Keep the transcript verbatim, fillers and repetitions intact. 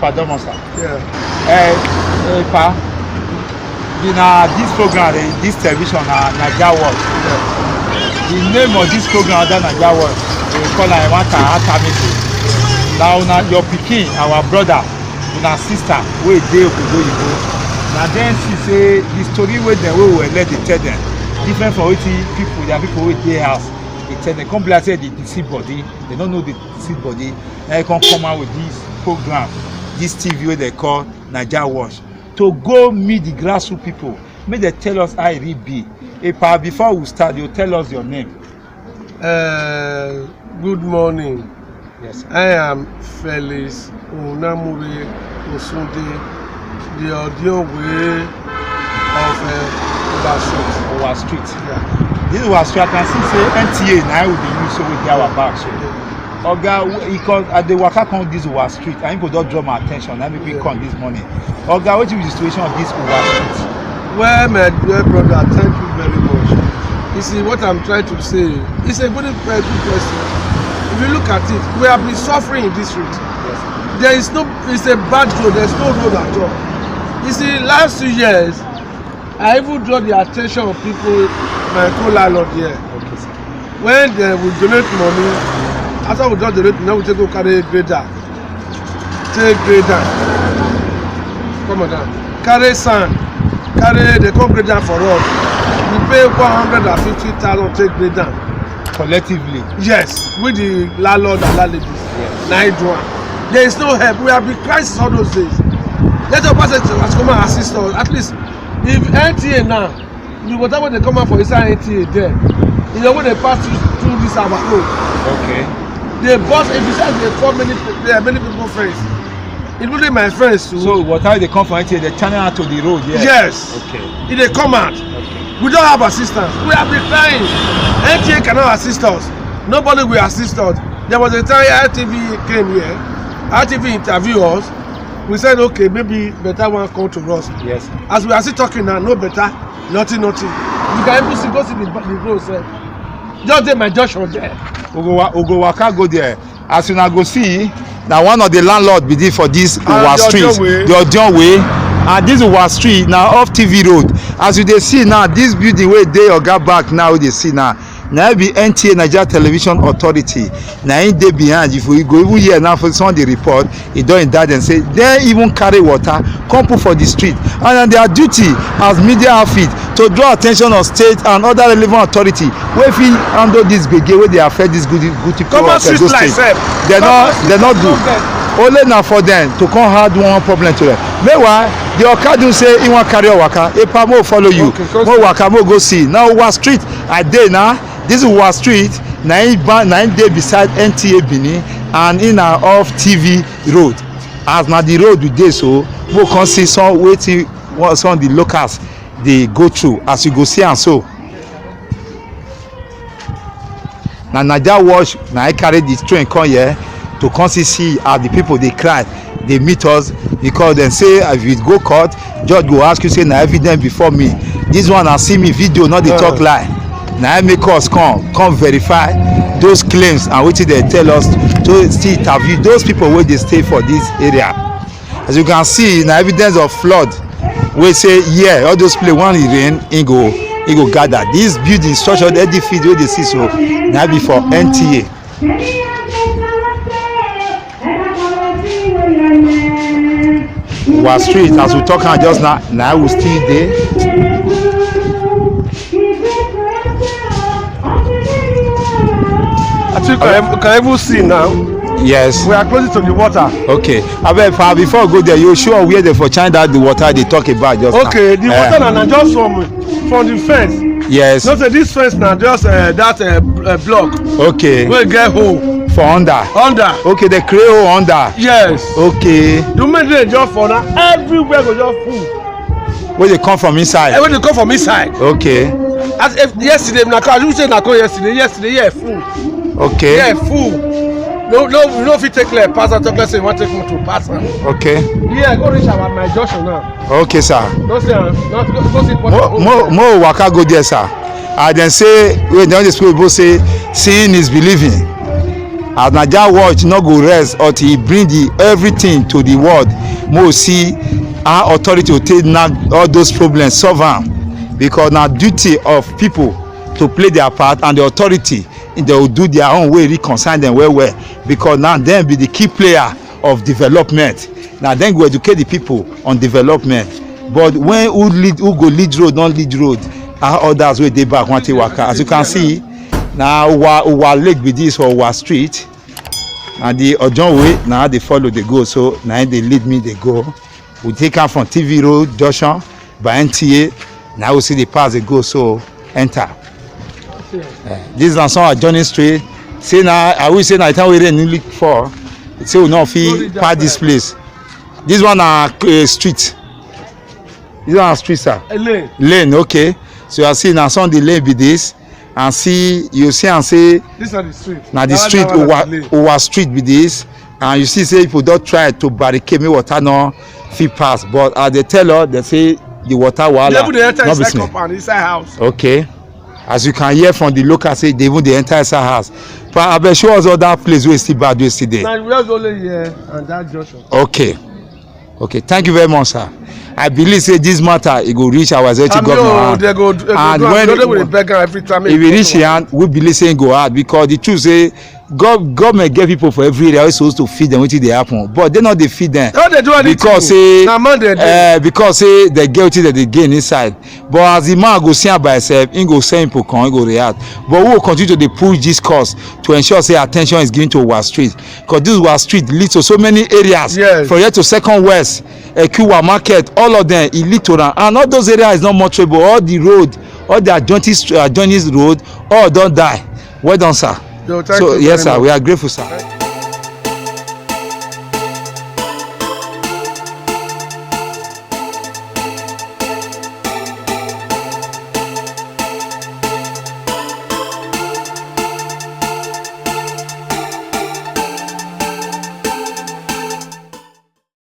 Pardon, sir. Yeah. Eh, eh, pa, the, na this program, eh, this television, na Naija Watch. Yeah. The name of this program under Naija Watch, we call am Nwata Atameze. Now, na your pikin, our brother, una sister, wey dey obodo oyibo. Na dem see say the story wey dem, wey we let dey tell dem, different from wetin people, their people wey dey house dey tell dem. Come be like say they deceive body, they no know the deceive body. Now you come come out with this program, this T V wey they call Naija Watch, to go meet the grassroots people, make they tell us how e really be. Epa, before we start, you tell us your name. Uh, good morning. Yes, sir. I am Felix Onamure Osunde, the Odionwe of uh, Owa Street. Owa Street. Yeah. This Owa Street, I can see say N T A na we dey use, so we dey our back so. Oga, because I dey waka come this Owa Street, and people don draw my attention, na make me Yeah. come this morning. Oga, wetin be the situation of this Owa Street? Well, my dear brother, thank you very much. You see, what I'm trying to say is a good, very good question. If you look at it, we have been suffering in this street. There is no, it's a bad road, there's no road at all. You see, last two years, I even draw the attention of people, my co-landlord here. Okay, sir. When they will donate money, after we don donate, now we take go carry grader, take grader, come on down, carry sand, carry the come grader for us. We pay one hundred and fifty thousand take grader. Collectively. Yes, with the landlord and landladies. Yes. Na it do am. There is no help. We have been crisis all those days. Let us pass it as come and assist us. At least, if N T A now, the water wey dey come out for inside N T A there, you know, when they pass through, through this our road, Okay. they burst. If you see, they call many pe- there are many people friends, including my friends too. So water dey come from N T A, they channel out to the road. Yeah. Yes, Okay. if they come out, Okay. we don't have assistance. We have been crying. N T A cannot assist us. Nobody will assist us. There was a time I T V came here. I T V interviewed us. We said, okay, maybe better one come to us. Yes. As we are still talking now, no better, nothing, nothing. You can even see, go see the, the road sef. Just dey my junction there. Ogowa Ogowa can go there. As una go see, na one of the landlord be this for this Owa the Street, Odion Way. The Odion Way, and this Owa Street na off T V road. As you dey see now, this building wey dey Oga back now, wey dey see now, na be N T A, Nigeria Television Authority. Na im dey behind. If we go even hear now for some of the report, e don indict dem say dem even carry water come put for the street, and na their duty as media outfit to draw attention of state and other relevant authority wey fit handle this gbege wey dey affect this good good people Common of Edo street light State. Sef. Dem no Common street dem no light do. no get. Only na for dem to come add one problem to dem. Meanwhile, the okada say he wan carry your waka. Epa, mo follow you. Okay, go Mo see. Waka, mo go see. Now Owa Street I dey now. This Owa Street na im ba- na im dey beside N T A Benin, and e na off T V road. As na the road we dey so, mo come see some wetin one- some of the locals dey go through, as you go see am so. Na Naija Watch na I carry the train come here to come see see as the people dey cry, dey meet us, because dem say if you go court, judge go ask you say na evidence before me. This one na see me video, no dey talk lie. Na im make us come come verify those claims and wetin dem tell us, to still interview those people wey dey stay for this area. As you can see, na evidence of flood wey say, yeah, all those place when e rain, e go e go gather. This building structure, edifice wey dey see so, na be for N T A. Owa Street, as we talk am just now, na we still dey. I think you can, you can even see now. Yes. We are close to the water. Okay. Abeg, fa, before we go there, you sure where they for China that the water they talk about just now? Okay, the Eh. Water na na just from from the fence. Yes. No say this fence na just uh, that uh, uh, block Okay. wey get hole For under. under. Okay, they create hole under. Yes. Okay. The main drain just for now. Everywhere go just full. Where they come from inside. Everything come from inside. Okay. As if yesterday, na call. You say na call yesterday. Yesterday, yeah, full. Okay. Yeah, full. No, no, we no fit take like pass and talk like say we wan take motor pass am. Okay. Yeah, go reach our my junction now. Okay, sir. No say am. No, go, go see. Mo mo mo waka go there, sir. I then say, wait, then this people say seeing is believing. As Naija watch no go rest until e bring the everything to the world, mo see how authority go take knack all those problems, solve am, because na duty of people to play their part, and the authority, they will do their own way, reconcile them well well, because now them be the key player of development. Now then go educate the people on development. But when who lead, who go lead road, don't lead road, how others wey dey back want to waka. As you can see, now Uwa, Uwa Lake be this or Uwa Street. And the Ojon way, now they follow, they go. So now they lead me, they go. We take am from T V Road, Junction, by N T A. Now we see the pass, they go. So enter. Eh, this na some adjoining street. Say now, I will say now, time we rain newly fall. Say we no fit pass this place. This one na uh, street. This one na street, sir. A lane. Lane, okay. So I see now some the lane be this, and see you see and say This na the street. Na the That street one na Uwa, the lane. Uwa Street be this, and you see say people don try to barricade make water no fit pass, but as they tell us, they say the water wahala. Even dey enter no be inside small compound, inside house. Okay. As you can hear from the local, say they even dey enter inside house. But I bet show us other place wey still bad, wey still dey. Na we just only here and that junction. Okay. Okay, thank you very much, sir. I believe say this matter e go reach our executive Ami governor o, hand. They go, they go And do am. When They go dey beg am every time. If e reach hand, we believe say e go hard, because the truth say gov government get people for every area wey suppose to feed them wetin dey happen, but they no dey feed them. No dey do anything. Because say Na man dey do. Eh, because say they get wetin they dey gain inside. But as the man go see am by himself, he go send people come, he go react. But we will continue to dey push this cause to ensure say attention is given to Uwa Street, because this Uwa Street leads to so many areas. Yes. From here to Second West, Ekuwa Market, all of them, e lead to am. And all those areas is not motorable. All the road, all the adjoining str- adjoining road, all don die. Well done, sir. Yo, thank So you yes, very sir, much. We are grateful, sir.